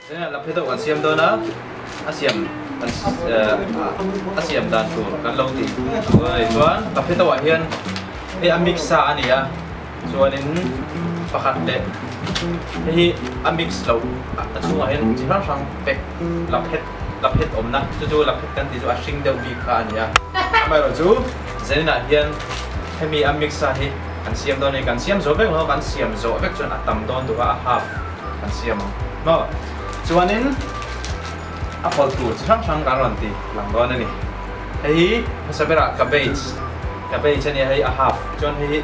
Zaninah laphe deuh kan siam dawn a, a siam kan a siam dan tur kan lo ti dawn a ni. Chuan laphe deuhah hian hei a mix sa a ni a, chuanin pakhat leh hei hi a mix loh a chhungah hian chi hrang hrang pack laphet laphet awmna chu chu laphet kan tih chu a hring deuh bik kha a ni a. Amaherawhchu zaninah hian hemi a mix sa hi kan siam dawn a ni. Kan siam zawh vek lo a, kan siam zawh vek chuan a tam dawn duh a, a half kan siam ang maw? Chuanin a pawlh tur chi hrang hrang kan rawn ti lang dawn a ni. Hei hi hmasa berah cabbage, cabbage a nia hei a half chuan hei hi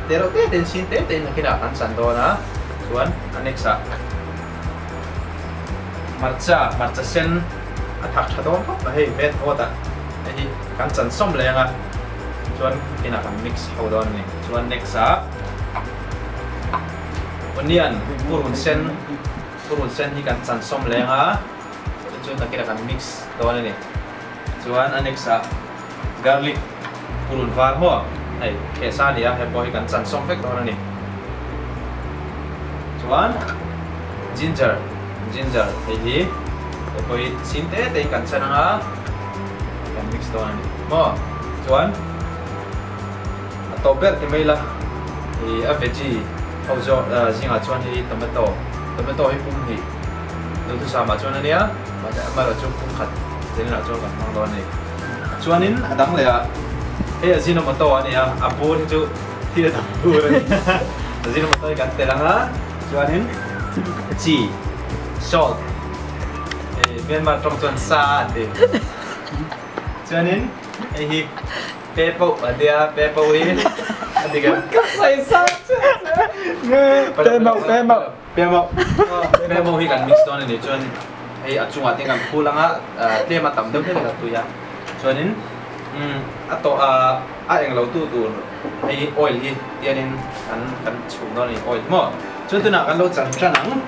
te reuh te tein sin te tein nakinah kan chan dawn a, chuan a next ah hmarcha, hmarcha sen a thak tha dawn khawp mai hei vet vawt ah hei hi kan chan sawm leh ang a, chuan nakinah kan mix ho dawn a ni. Chuan next ah. Onion purun sen purun sen hi kan chan sawm leng a chu chu nakin ah kan mix dawn a ni chuan a next ah garlic purun var maw hei kheh sa a ni a hei pawh hi kan chan sawm vek dawn a ni chuan ginger ginger hei hi hei pawh hi chin te te in kan chan anga kan mix dawn a ni maw chuan. A tawp ber ti mai la, ih a veggie ho zawk zingah chuan hei tomato, tomato hi pum hnih duhthusam ah chuan a nia, mahse amaherawhchu pum khat zenah chuan kan hmang dawn a ni. Chuanin a dang leh ah hei ajinomoto a ni a, a bur hi chu thil dang bur a ni ajinomoto hi kan telh ang a, chuanin chi, salt, hei Myanmar tawng chuan sa an ti, chuanin hei hi. Pe poh a tia, pe poh hi a dik em? Ka sawi sa chiah che. Pe mauh, pe mauh. Pe mauh. Pe mauh hi kan mix dawn a ni. Chuan hei a chungah te kan phul ang a, tlem a tam deuh hlek a tui a. Chuanin a tawh a a eng lo tu tur hei oil hi tianin kan kan chhum dawn a ni oil maw. Chuan tunah kan lo chan tan ang.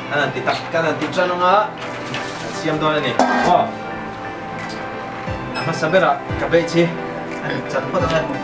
Kan han ti tak kan han ti tan ang a, kan siam dawn a ni maw. A hmasa berah cabbage hi chan phawt ang e.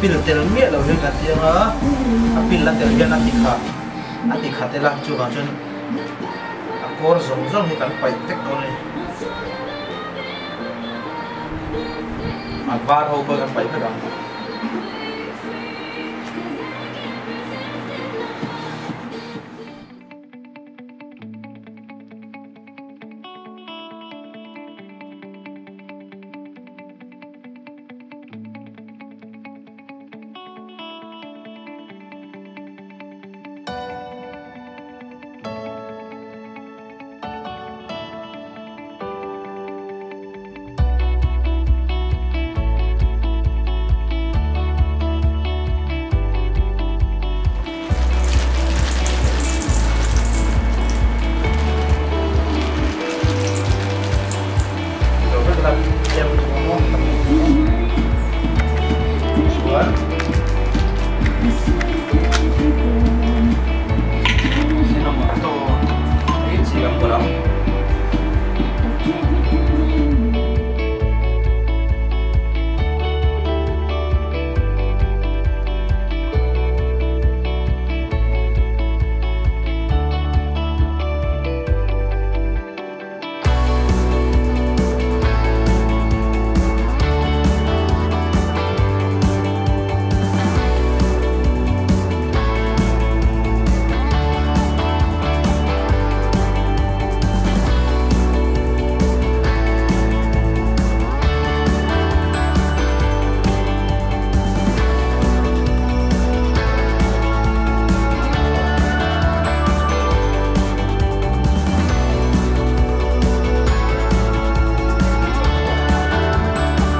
pil tel miah lo hian kan ti anga a pil a tel hian a ti kha a ti khat ila chuvang chuan a kawr zawng zawng hi kan paih vek dawn a ni. A var ho pawh kan paih vek ang.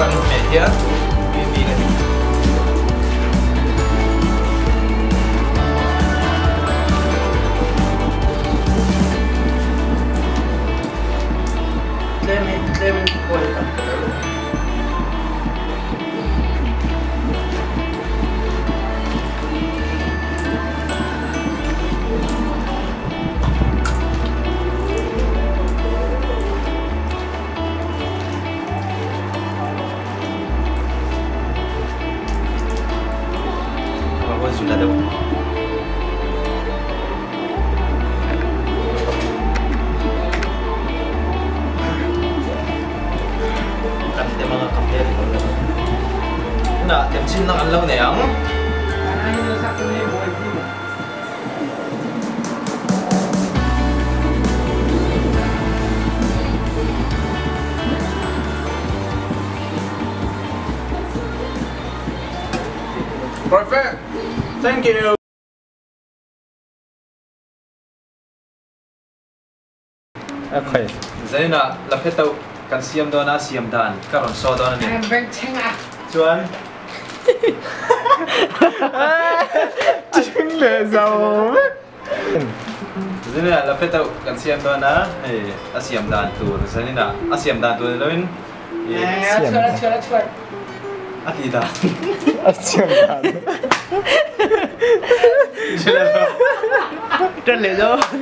Kan hmeh hian tui bik a ni. Tlem hi tlemin oil kan pe lo. Perfect! Thank you! Okay. Zaina la phe tauh kan siam dawn a siam dan ka rawn saw dawn a ni. Chuan Ching leh zo vek. Zaina la phe tauh kan siam dawn a hei a siam dan tur Zaina a siam dan tur ni loin a ti dan. A siam dan. Ṭan leh dawn.